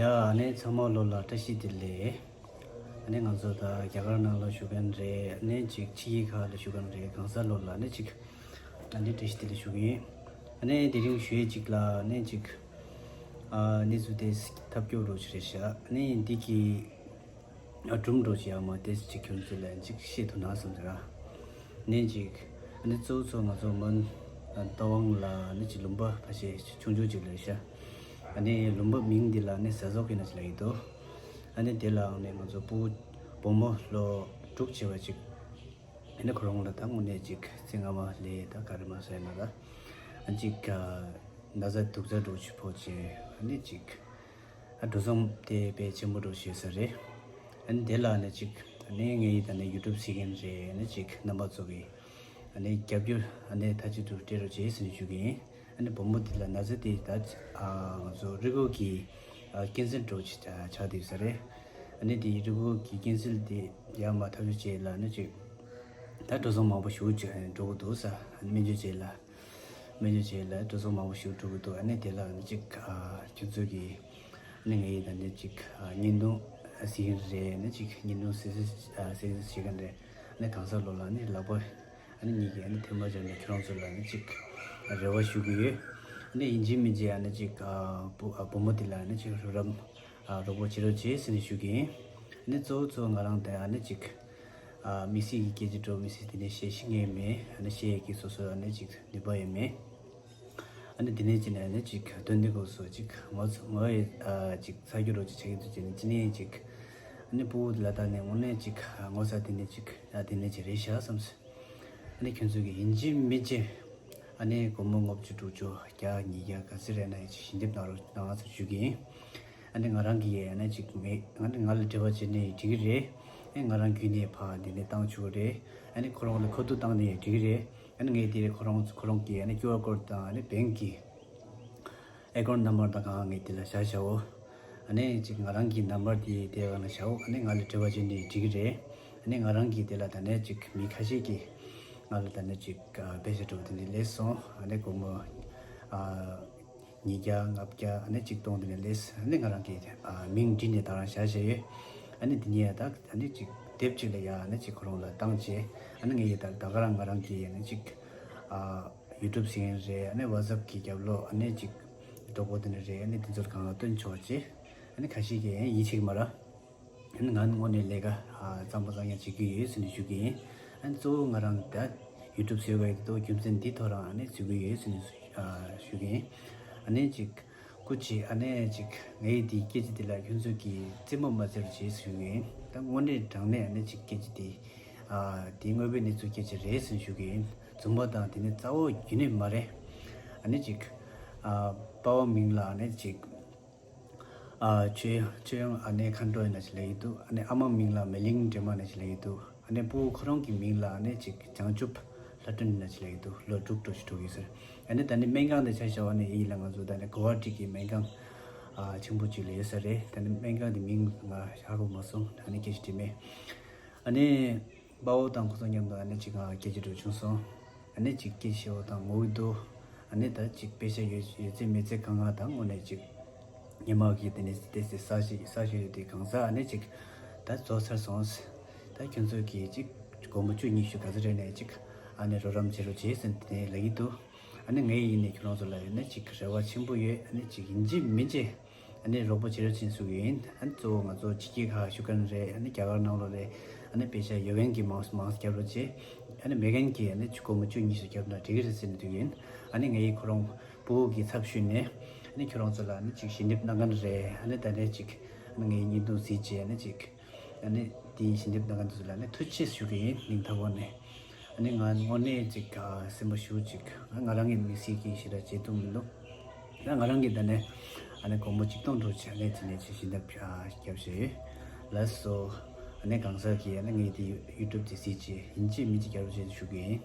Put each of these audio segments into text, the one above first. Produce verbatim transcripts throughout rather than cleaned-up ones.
ཡ་ཨ་ནེ་ཚང་མ་ལོ་ལ་བཀྲ་ཤིས་བདེ་ལེགས། ཨ་ནེ་ང་ཚོ་ད་རྒྱ་གར་ནང་ལ་བཞུགས་མཁན་རེད། ཨ་ནེ་ཅིག་ཕྱི་རྒྱལ་ཁག་ལ་བཞུགས་མཁན་རེད། གང་ཟག་ལོ་ལ་ཨ་ནེ་ཅིག་ཨ་ནེ་བཀྲ་ཤིས་བདེ་ལེགས་ཞུ་གི་ཡིན། ཨ་ནེ་དེ་རིང་ཞུ་ཡས་ཅིག་ལ་ཨ་ནེ་ཅིག་ཨ་ནེ་ཚོ་དེ་ཐབས་སྐྱོ་རུ་ཞིག་རེད་ཤག་ཨ་ནེ་འདི་གི་ཨ་སྒྲུང་འགྲོ་ཞིག་ཡ་མ་དེ་ཅིག་ཁྱོད་ཚོ་ལ་ཅིག་བཤད་ཐུབ་ན་བསམ་ཟེར་ར། ཨ་ནེ་ཅིག་ཨ་ནེ་གཙོ་བོ་ཚོ་ང་ཚོ་མོན་རྟ་དབང་ལ་ཨ་ནེ་ཅིག་ལུང་པ་ཕལ་ཆེར་ཆུང་ཆུང་ཅིག་རེད་ཤག་ཨ་ནེ་ལུང་པ་མིང་འདི་ལ་ཨ་ནེ་ཟ་ཟོག་གི་ན་ཅིག་ལ་ཡིན་འདུག་ཨ་ནེ་དེ་ལའང་ནི་ང་ཚོ་ཕྲུ་གུ་བུ་མོ་ལོ་དྲུག་བྱས་པ་ཅིག་ཨ་ནེ་ཁོ་རང་ལ་ད་དངོས་གནས་ཅིག་ཚེ་སྔ་མ་ལས་ད་ག་རེ་མ་ཟེར་ན་ད་ཨ་ཅིག་ན་ཚ་དུག་རྩ་འགྲོ་ཅིག་ཕོག་ཅིག་ཨ་ནེ་ཅིག་ཨ་འགྲོ་སོང་དེ་དཔེ་ཆེན་པོ་འགྲོ་ཞེས་ས་རེད། ཨ་ནེ་དེ་ལ་ཨ་ནེ་ཅིག་ཨ་ནེ་ངའི་ད་ནི་ཡུ་ཊུབ་གཟིགས་མཁན་རེད། ཨ་ནེ་ཅིག་རྣམ་པ་ཚོ་གི་ཨ་ནེ་རྒྱབ་སྐྱོར་ཨ་ནེ་མཐའ་གཅིག་ཏུ་སྤྲད་རོགས་བྱེད་ཟེར་ནས་ཞུ་གི་ཡིན། ཨ་ནེ་བུ་མོ་འདི་ལ་ན་ཚ་དེ་ད་ཨ་ང་ཚོ་རིགས་ཁོག་གི་ཨ་ཀེན་སར་འགྲོ་ཆ་ཆགས་བསྡད་ས་རེད། ཨ་ནེ་དེ་རིགས་ཁོག་གི་ཀེན་སར་དེ་ཡར་མར་ཐབས་ཤེས་བྱས་ལ་ཨ་ནེ་ཅིག་ད་འགྲོ་སོང་མང་པོ་ཞེ་པོ་ཅིག་འགྲོ་གི་འདུག་ས། ཨ་ནེ་སྨན་བཅོས་བྱས་ལ་སྨན་བཅོས་བྱས་ལ་འགྲོ་སོང་མང་པོ་ཞེ་པོ་འགྲོ་གི་འདུག་ཨ་ནེ་དེ་ལ་ཨ་ནེ་ཅིག་ཨ་ཁྱོད་ཚོ་གི་ཨ་ནེ་ངའི་ད་ནི་ཅིག་ཨ་བརྙན་ཐུང་གཟིགས་མཁན་རེད། ཨ་ནེ་ཅིག་བརྙན་ཐུང་གཟིགས་གཟིགས་བྱེད་མཁན་རེད། ཨ་ནེ་གང་ཟག་ལོ་ལ་ཨ་ནེ་ལག་པ་ཨ་ནེ་གཉིས་ཀྱིས་ཨ་ནེ་ཐལ་མོ་སྦྱར་ནས་ཁྱོད་རང་ཚོ་ལ་ཨ་ནེ་ཅིག་རེ་བ་ཞུ་གི་ཡོད། ཨ་ནེ་ཡིན་གཅིག་མིན་གཅིག་ཨ་ནེ་ཅིག་ཨ་བུ་ཨ་བུ་མོ་དེ་ལ་ཨ་ནེ་ཅིག་རོགས་རམ་ཨ་རོགས་པ་བྱེད་རོགས་བྱེད་ཟེར་ནས་ཞུ་གི་ཡིན། ཨ་ནེ་གཙོ་བོ་གཙོ་བོ་ང་རང་དེ་ཨ་ནེ་ཅིག་ཨ་དམིགས་བསལ་གྱི་སྐད་ཆ་འགྲོ་དམིགས་བསལ་དེ་ནས་བཤད་ཤེས་ངེས་མེད། ཨ་ནེ་བཤད་ཡས་ཀྱི་སོ་སོ་ཨ་ནེ་ཅིག་ནུས་པ་ཡོད་མེད། ཨ་ནི་དེ་ནས་ཅི་ནས་ནི་ཅིག་དོན་འདི་སྐོར་སོ་ཅིག་ངོ་ཚ་ངོ་ཡི་ཨ་ཅིག་ཚ་རྒྱུ་རོ་ཅིག་ཆགས་ཀྱི་འདུག་ཅེ་ནི་ཅི་ནས་ཅིག་ཨ་ནི་ཕྲུ་གུ་ལ་ད་ནི་དངོས་གནས་ཅིག་ངོ་ཚ་དེ་ནས་ཅིག་ཨ་དེ་ནས་ཅི་རེད་ཤག་བསམ་སོང་། ཨ་ནི་ཁྱོད་ཚོ་གི་ཡིན་གཅིག་མིན་གཅིག་ཨ་ནི་སྒོར་མོ་ལྔ་བཅུ་དྲུག་ཅུ་བརྒྱ་ཉིས་བརྒྱ་ག་ཚོད་རེད་ན་ཡི་ཅིག་ཞལ་འདེབས་གནང་རོགས་གནང་ང་ཚོ་ཞུ་གི་ཡིན། ཨ་ནི་ང་རང་གི་ཡ་ན་ཅིག་ངས་ང་ནི་ང་ལ་འབྲེལ་བ་བྱས་ནས་འགྲིག་གི་རེད། ཨ་ནི་ང་རང་བརྒྱུད་ནས་ཕར་འདི་ནས་བཏང་ཆོག་གི་རེད། ཨ་ནི་ཁོ་རང་ལ་ཁ་ཐུག་བཏང་ནས་འགྲིག་གི་རེད། ཨ་ནི་ངས་དེ་རེད་ཁོ་རང་ཁོ་རང་གི་ཨ་ནི་ཀིའུ་ཨར་ཀོཌ་དང་ཨ་ནི་བེང་གི་ཨེ་ཀའུནཊ་ནམ་བར་དང་གང་ངས་དེ་ལ་བཞག་བཞག་འོ། ཨ་ནི་ཅིག་ང་རང་གི་ནམ་བར་དེ་དེ་ག་ལ་བཞག་འོ། ཨ་ནི་ང་ལ་འབྲེལ་བ་བྱས་ནས་འགྲིག་གི་རེད། ཨ་ནི་ང་རང་གི་དེ་ལ་ད་ནས་ཅིག་མི་ཁ་ཤས་ཀྱིས་ང་ལ་ད་ནས་ཅིག་ཨ་པེ་ཤ་སྤྲོད་དེ་འདྲ་སླེབས་སོང་། ཨ་ནི་སྒོར་མོ་ཨ་ཉིས་བརྒྱ་ལྔ་བརྒྱ་ཨ་ནི་ཆིག་སྟོང་དེ་འདྲ་སླེབས། ཨ་ནི་ང་རང་གི་ཨ་མིང་བྲིས་ནས་ད་རང་བཞག་བཞག་ཡོད། ཨ་ནི་དེ་ནས་ད་ཨ་ནི་ཅིག་དེབ་ཅིག་ལ་ཡ་ཨ་ནི་ཅིག་ཁོ་རང་ལ་བཏང་བྱས། ཨ་ནི་ངས་ཡི་ད་ད་ག་རང་ང་རང་གི་ཨ་ནི་ཅིག་ཨ་ཡུ་ཊུབ་ཟེར་མཁན་རེད། ཨ་ནི་ཝ་ཊི་སེབ་གི་རྒྱབ་ལོགས་ཨ་ནི་ཅིག་གྲོགས་པོ་དེ་འདྲ་རེད། ཨ་ནི་དེ་ཚོར་གང་ལ་སྟོན་ཆོག་བྱས། ཨ་ནི་ཁ་ཤས་ཀྱིས་ཡིད་ཆེས་ཀྱི་མ་རེད། ཨ་ནི་ང་ནི་དངོས་གནས་ལས་ཀ་ཨ་གཙང་མ་གཙང་རྐྱང་བྱེད་ཀྱི་ཡོད་ཟེར་ནས་ཞུ་གི་ཡིན། ཨ་ནི་གཙོ་བོ་ང་རང་ད་ཡུ་ཊུབ་བཟོས་པའི་ཐོག་རྒྱུ་མཚན་འདི་ཐོག་རང་ཨ་ནི་བཟོ་གི་ཡོད་ཟེར་ནས་ཨ་ཞུ་གི་ཡིན། ཨ་ནི་ཅིག་སྐུ་མཁྱེན། ཨ་ནི་ཅིག་ངའི་འདི་སྐད་ཆ་འདི་ལ་ཁྱོད་ཚོ་གིས་རྩིས་མ་མ་བརྩི་རོགས་བྱེད་ཟེར་ཞུ་གི་ཡིན། ད་དངོས་གནས་དྲང་གནས་ཨ་ནི་ཅིག་སྐད་ཆ་འདི་ཨ་འདི་དངོས་པོའི་གནས་ཚུལ་སྐད་ཆ་རེད་ཟེར་ནས་ཞུ་གི་ཡིན། རྫུན་མ་དང་དེ་ནི་རྩ་བོ་རྒྱུན་ནས་མ་རེད། ཨ་ནི་ཅིག་ཨ་པ་ཕའི་མིང་ལ་ཨ་ནི་ཅིག་ཨ་ཆོས་ཆོས་དབྱངས་ཨ་ནེ་མཁའ་འགྲོ་ཡིན་ན་ཅིག་ལབ་ཀྱི་འདུག་ཨ་ནེ་ཨ་མ་མིང་ལ་མེ་གླིང་སྒྲོལ་མ་ཡིན་ན་ཅིག་ལབ་ཀྱི་འདུག་ཨ་ནེ་ཕྲུ་གུ་ཁོ་རང་གི་མིང་ལ་ཨ་ནེ་ཅིག་བྱང་ཆུབ་ལྷ་སྒྲོན་ཡིན་ན་ཅིག་ལབ་ཀྱི་འདུག་ལོ་དྲུག་འགྲོ་ཞིག་འགྲོ་གི་ཟེར། ཨ་ནེ་ད་ནི་སྨན་ཁང་དེ་ཆ་བཞག་པ་ནི་ཡིན་ལ་ང་ཚོ་ད་ནི་གོ་ཝ་ཊི་གི་སྨན་ཁང་ཨ་ཆེན་པོ་ཅིག་ལ་ཡོད་ས་རེད། ད་ནི་སྨན་ཁང་དེ་མིང་ང་ཧ་གོ་མ་སོང་། ཨ་ནེ་སྐད་ཆ་དྲིས་མེད། ཨ་ནེ་པ་ཕ་དང་ཁོ་ཚོ་མཉམ་དུ་ཨ་ནེ་ཅིག་ང་སྐད་ཆ་འགྲོ་བྱུང་སོང་། ཨ་ནེ་ཅིག་སྐད་ཆ་བཤད་པ་དང་ངུ་གི་འདུག་ཨ་ནེ་ད་ཅིག་པེ་ཤ་ཡོད་ཡོད་ཚད་མེད་ཚད་གང་ག་དང་དངོས་གནས་ཅིག་ཉི་མ་གི་དེ་ནས་ཏེ་སེ་ས་ཞིག་ས་ཞིག་ཡོད་དེ་གང་ཟག་ཨ་ནེ་ཅིག་ད་རྫོགས་ཚར་སོང་། ད་ཁྱོད་ཚོ་གིས་ཅིག་སྒོར་མོ་བཅུ་ཉི་ཤུ་ག་ཚོད་རེད་ནས་ཅིག་ཨ་ནེ་རོགས་རམ་བྱེད་རོགས་བྱེད་ཟེར་དེ་ནས་ལབ་ཀྱི་འདུག་ཨ་ནེ་ངའི་ཡིན་ནས་ཁྱོད་རང་ཚོ་ལ་ཡོད་ན་ཅིག་རེ་བ་ཆེན་པོ་ཡོད། ཨ་ནེ་ཅིག་ཡིན་གཅིག་མིན་གཅིག་ཨ་ནི་རོགས་པ་བྱེད་རོགས་བྱེད་ཟེར་གྱི་ཡིན། ཨ་ནི་གཙོ་བོ་ང་ཚོ་ཕྱི་རྒྱལ་ཁག་བཞུགས་མཁན་རེད། ཨ་ནི་རྒྱ་གར་ནང་ལོགས་རེད། ཨ་ནི་པེ་ཤ་ཡོད་མཁན་གྱིས་མང་མང་རྒྱབ་རོགས་བྱེད། ཨ་ནི་མེད་མཁན་གྱིས་ཨ་ནི་སྒོར་མོ་བཅུ་ཉི་ཤུ་རྒྱབ་ན་འགྲིག་གི་རེད་ཟེར་ནས་འདུག་ཡིན། ཨ་ནི་ངའི་ཁོ་རང་ཕྲུ་གུ་གི་ཚབ་ཞུས་ནས་ཨ་ནི་ཁྱོད་རང་ཚོ་ལ་ཨ་ནི་ཅིག་ཞལ་འདེབས་གནང་མཁན་རེད། ཨ་ནི་ད་ནས་ཅིག་ཨ་ནི་ངའི་བརྙན་ཐུང་གཟིགས་བྱས་ཨ་ནི་ཅིག་ཨ་ནི་དེའི་ཞལ་འདེབས་གནང་མཁན་དེ་ཚོ་ལ་ཨ་ནི་ཐུགས་རྗེ་ཆེ་ཞུ་གི་ཡིན། སྙིང་ཐག་པ་ནས། ཨ་ནི་ང་དངོས་གནས་ཅིག་ཨ་སེམས་པ་ཞུ་ཅིག་ཨ་ང་རང་གི་དམིགས་བསལ་གྱི་ཞེ་དྲག་བྱེད་ཐུབ་མི་འདུག་ཨ་ང་རང་གི་ད་ནས་ཨ་ནི་སྒོར་མོ་ཆིག་སྟོང་འགྲོ་བྱས་ཨ་ནི་དེ་ནས་ཅིག་ཞལ་འདེབས་ཨ་རྒྱབ་བྱས་ཡོད། ལགས་སོ། ཨ་ནི་གང་ཟག་གིས་ཨ་ནི་ངའི་དེ་ཡུ་ཊུབ་དེ་གཟིགས་བྱས་ཡིན་གཅིག་མིན་གཅིག་རྒྱབ་རོགས་བྱེད་ཞུ་གི་ཡིན།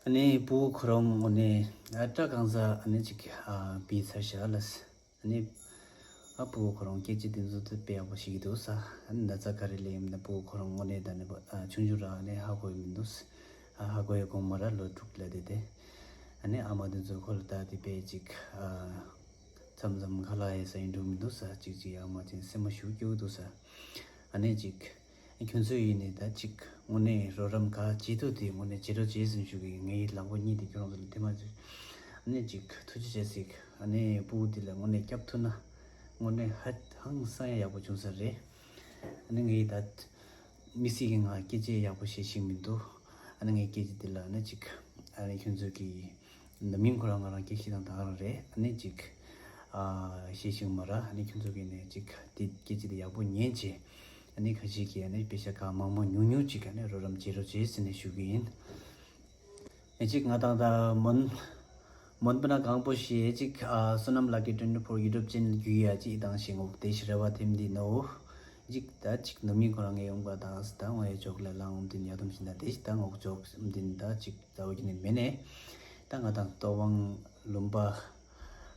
ཨ་ནི་ཕྲུ་གུ་ཁོ་རང་དངོས་གནས་ཨ་སྐྲ་གང་ཟག་ཨ་ནི་ཅིག་ཨ་བིས་ཚར་ཤག་ལགས། ཨ་ནི་ཨ་ཕྲུ་གུ་ཁོ་རང་སྐད་ཆ་དེ་ཚོ་དེ་དཔེ་ཡག་པོ་ཞིག་འདུག་ས། ཨ་ནི་ན་ཚ་ག་རེ་ལས་ཡིན་ན་ཕྲུ་གུ་ཁོ་རང་དངོས་གནས་ད་ནི་ཨ་ཆུང་ཆུང་ར་ཨ་ནི་ཧ་གོ་ཡི་མི་འདུག་ཨ་ཧ་གོ་ཡི་གོང་མ་ར་ལོ་དྲུག་ལ་དེ་དེ། ཨ་ནི་ཨ་མ་དེ་ཚོ་ཁོ་ལ་ད་དེ་དཔེ་ཅིག་ཨ་ མཚམས་མཚམས་ཁ་ལག་ཡས་ས་ཡིན་འགྲོ་མི་འདུག་ས། ཅིག་ཅིག་ཡག་མ་ཅིག་སེམས་མ་ཞུ་སྐྱོ་འདུག་ས། ཨ་ནེ་ཅིག་ཁྱོད་ཚོ་ཡིན་ནས་ད་ཅིག་དངོས་གནས་རོགས་རམ་ག་བྱེད་ཐུབ་དེ་དངོས་གནས་བྱེད་རོགས་བྱེད་ཟིན་ཞུ་གི། ངའི་ལག་པ་གཉིས་དེ་ཁྱོད་རང་ཚོ་ལ་དེ་མ་ཟེར། ཨ་ནེ་ཅིག་ཐུགས་རྗེ་ཆེ་ཟིག། ཨ་ནེ་སྤུ་གུ་དེ་ལ་དངོས་གནས་སྐྱབས་ཐུབ་ན་དངོས་གནས་ཧ་ཧང་སང་ཡ་ཡག་པོ་བྱུང་ས་རེད། ཨ་ནེ་ངའི་ད་མི་སྲིད་ཀྱི་ང་སྐད་ཆ་ཡག་པོ་བཤད་ཤེས་མི་འདུག། ཨ་ནི་ངའི་སྐད་ཆ་འདི་ལ་ཨ་ནི་ཅིག་ཨ་ནི་ཁྱོད་ཚོས་ཀྱི་འདི་མིན་ཁོ་རང་ང་རང་སྐད་ཆ་དང་ད་ག་རང་རེད། ཨ་ནི་ཅིག་ཨ་བཤད་ཤེས་མ་ར། ཨ་ནི་ཁྱོད་ཚོ་གི་ནས་ཅིག་འདི་སྐད་ཆ་འདི་ཡག་པོ་ཉན་བྱས། ཨ་ནི་ཁ་ཤས་ཀྱིས་ཨ་ནི་པེ་ཤ་ག་མང་མང་ཉུང་ཉུང་ཅིག་ཨ་ནི་རོགས་རམ་བྱེད་རོགས་བྱེད་ཟེར་ནས་ཞུ་གི་ཡིན། ཨེ་ཅིག་ང་དང་ད་མོན་མོན་པ་ན་གང་པོ་ཞེས་ཅིག་ཨ་བསོད་ནམས་ལགས་ཀྱི་ཊུ་ཝེན་ཊི་ཕོར་ཡུ་ཊུབ་ཅེ་ནལ་བརྒྱུད་ཡ་ཅིག་དང་ཞེ་ངོག་དེ་ཞི་ར་བ་ཐེམ་འདི་ནོ། ཅིག་ད་ཅིག་ནུ་མི་ཁོ་རང་ངའི་ཡོང་པ་དང་ད་ངོ་ཡ་ཅོག་ལ་ལང་འོམ་དིན་ཡ་དུམ་ཞིན་ད་དེ་ཞི་ད་ངོག་ཅོག་འོམ་དིན་ད་ཅིག་ད་འོ་གི་ནི་མེ་ནེ། ད་ང་དང་ཏོ་ཝང་ལུམ་པ་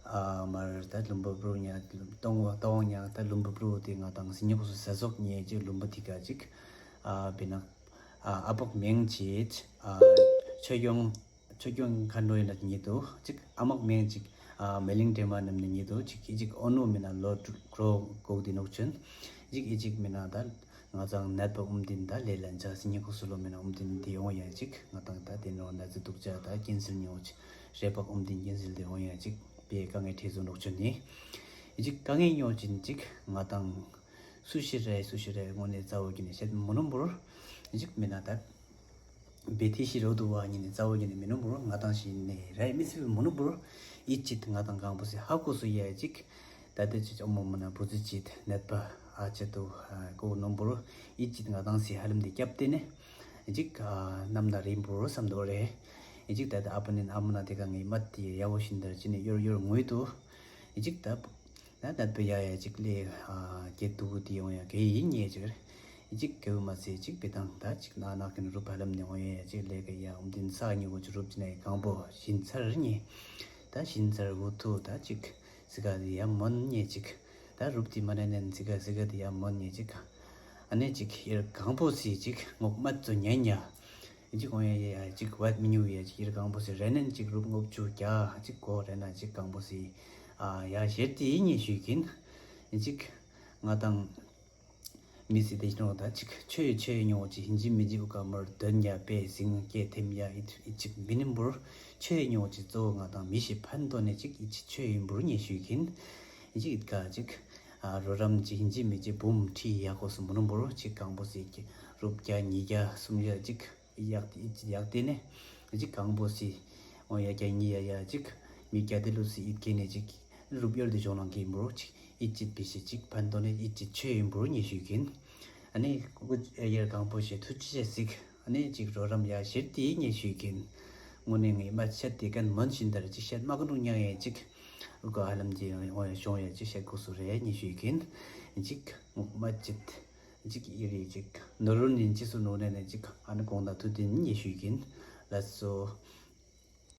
ཨ་མར་ད་ལུམ་པ་བྲུ་ཉ་ཏོ་ཝང་ཏོ་ཝང་ཉ་ད་ལུམ་པ་བྲུ་དེ་ང་དང་སི་ཉི་ཁོ་སུ་ས་སོག་ཉེ་ཅིག་ལུམ་པ་དི་ག་ཅིག་ཨ་བེ་ན། ཨ་ཨ་པོག་མེང་ཅིག་ཨ་ཆོས་སྐྱོང་ཆོས་སྐྱོང་མཁའ་འགྲོ་ཡིན་ན་ཉེ་དུ་ཅིག་ཨ་མག་མེང་ཅིག་ཨ་མེ་ལིང་དྲེ་མ་རྣམས་ནི་ཉེ་དུ་ཅིག་ཨི་ཅིག་ཨོ་ནོ་མི་ན་ལོ་དྲུག་གྲོ་གོག་དི་ནོག་ཆུན་ཅིག་ཨི་ཅིག་མི་ན་ད་ང་ཚང་ནད་པ་ཨུམ་དིན་ད་ལེ་ལན་ཆ་སི་ཉི་ཁོ་སུ་ལོ་མི་ན་ཨུམ་དིན་དི་ཡོང་ཡ་ཅིག་ང་དང་ད་དི་ནོ་ན་ཙི་དུག་ཅ་ད་ཀེན་སལ་ཉོ་ཅིག་རེ་པག་ཨུམ་དིན་ཀེན་སལ་དི་ཡོང་ཡ་ཅིག་པེ་ཀ་ངེ་ཁྲེ་ཟུ་ནོག་ཆུན་ནི་ཨི་ཅིག་ཀ་ངེ་ཉོ་ཅིན་ཅིག་ང་དང་སུ་ཤི་རེད་སུ་ཤི་རེད་དངོས་གནས་རྩ་བོ་གི་ནས་བཤད་མོ་ནོ་འབུར་ཨི་ཅིག་མི་ན་ད། བེ་ཐི་ཤི་རོ་དུ་བ་ཉིན་ནི་རྩ་བོ་ཉིན་ནི་མི་ནུ་འབུར་ང་དང་ཤི་ནི་རེ་མི་སི་བི་མོ་ནུ་འབུར་ཨི་ཅིད་ང་དང་གང་པོ་སི་ཧ་གོ་སུ་ཡ་ཅིག་ད་དེ་ཅི་ཅོ་མོ་མོ་ན་བུ་ཙི་ཅིད་ནད་པ་ཨ་ཅེ་དུ་གོ་ནུ་འབུར་ཨི་ཅིད་ང་དང་སི་ཧ་ལམ་དེ་སྐྱབས་ཏེ་ནི་ཅིག་ནམ་ད་རིང་འབུར་བསམ་དོ་རེ་ཨི་ཅིག་ད་དེ་ཨ་པ་ནིན་ཨ་མ་ན་དེ་ག་ངའི་མ་དེ་ཡ་བོ་ཤིན་དར་ཅི་ནི་ཡོར་ཡོར་ངུས་དུ་ཨི་ཅིག་ད། ད་ད་པེ་ཡ་ཡ་ཅིག་ལས་ཨ་སྐྱེ་དུ་དེ་ཡོང་ཡ་གེ་ཡིན་ཉེ་ཅིག་ཨི་ཅིག་གེ་བུ་མ་ཚེ་ཅིག་པེ་དང་ད་ཅིག་ན་ན་གིན་རུ་བ་ལམ་ནེ་ཡོང་ཡ་ཅིག་ལས་གེ་ཡ་ཨུམ་དིན་ས་ཉི་བོ་ཅི་རུབ་ཅི་ནེ་གང་པོ་ཞིན་ཚར་ཉེ། ད་ཞིན་ཚར་བུ་ཐུ་ད་ཅིག་སི་ག་དེ་ཡ་མོན་ཉེ་ཅིག་ད་རུབ་དེ་མ་ནེ་ནེ་སི་ག་སི་ག་དེ་ཡ་མོན་ཉེ་ཅིག་ཨ་ནེ་ཅིག་ཡར་གང་པོ་སི་ཅིག་ངོག་མ་ཙོ་ཉན་ཉ། ཅིག་འོང་ཡ་ཡ་ཅིག་བད་མི་ཉུ་ཡ་ཅིག་ཡར་གང་པོ་སི་རེ་ནན་ཅིག་རུབ་ངོབ་ཆུ་རྒྱ་ཅིག་གོ་རེ་ན་ཅིག་གང་པོ་སི་ཨ་ཡ་ཞེར་ཏི་ཉེ་ཞུས་ཀིན་ཅིག་ང་དང་མི་སི་དེ་ཤི་ནོ་ད་ཅིག་ཆོས་ཆོས་ཉོ་ཅིག་ཧིན་ཅི་མི་ཅི་བུ་ཀ་མར་དོན་ཡ་པེ་ཟིང་སྐྱེ་ཐེམ་ཡ་ཨི་ཅིག་མི་ནིམ་བུར་ཆོས་ཉོ་ཅིག་གཙོ་བོ་ང་དང་མི་ཤི་ཕན་ཏོ་ནེ་ཅིག་ཨི་ཅིག་ཆོས་ཡིན་བུར་ཉེ་ཞུས་ཀིན་ཅིག་ཨི་ཀ་ཅིག་ཨ་རོ་རམ་ཅིག་ཧིན་ཅི་མི་ཅི་བུམ་ཁྲི་ཡ་གོ་སུ་མུ་ནིམ་བུར་ཅིག་གང་པོ་སི་རུབ་རྒྱ་ཉི་རྒྱ་སུམ་རྒྱ་ཅིག་ཡག་ཡག་དེ་ནས་ཅིག་གང་པོ་སི་འོ་ཡ་རྒྱ་ཉི་ཡ་ཡ་ཅིག་མི་རྒྱ་དེ་ལུ་སི་ཡིད་ཀེ་ནས་ཅིག་རུབ་ཡོར་དེ་ཇོ་ནང་གི་འབུར་ཅིག་ཡིད་ཅིག་པི་ཤི་ཅིག་ཕན་ཏོ་ནས་ཡིད་ཅིག་ཆོས་ཡིན་འབུར་ཉེ་ཞུས་ཀིན། ཨ་ནི་ཀུ་ཡར་གང་པོ་ཞེ་ཐུ་ཅི་ཞེ་སིག་ཨ་ནི་ཅིག་རོ་རམ་ཡ་ཞིར་དེ་ཉེ་ཞུས་ཀིན། དངོས་གནས་ངའི་མ་ཆད་དེ་ཀན་མོན་ཤིན་དར་ཅིག་བཤད་མ་ཀུ་ནུ་ཉང་ཡ་ཅིག་ཀུ་ཧ་ལམ་ཅིག་འོ་ཡ་ཤོང་ཡ་ཅིག་བཤད་ཀུ་སུ་རེ་ཉེ་ཞུས་ཀིན། ཅིག་མ་ཅིག་ཅིག་ཡི་རི་ཅིག་ནོར་རུ་ནིན་ཅི་སུ་ནོ་ནེ་ནེ་ཅིག་ཨ་ནི་གོང་ད་ཐུ་ཏིན་ཉེ་ཞུས་ཀིན། ལ་སོ།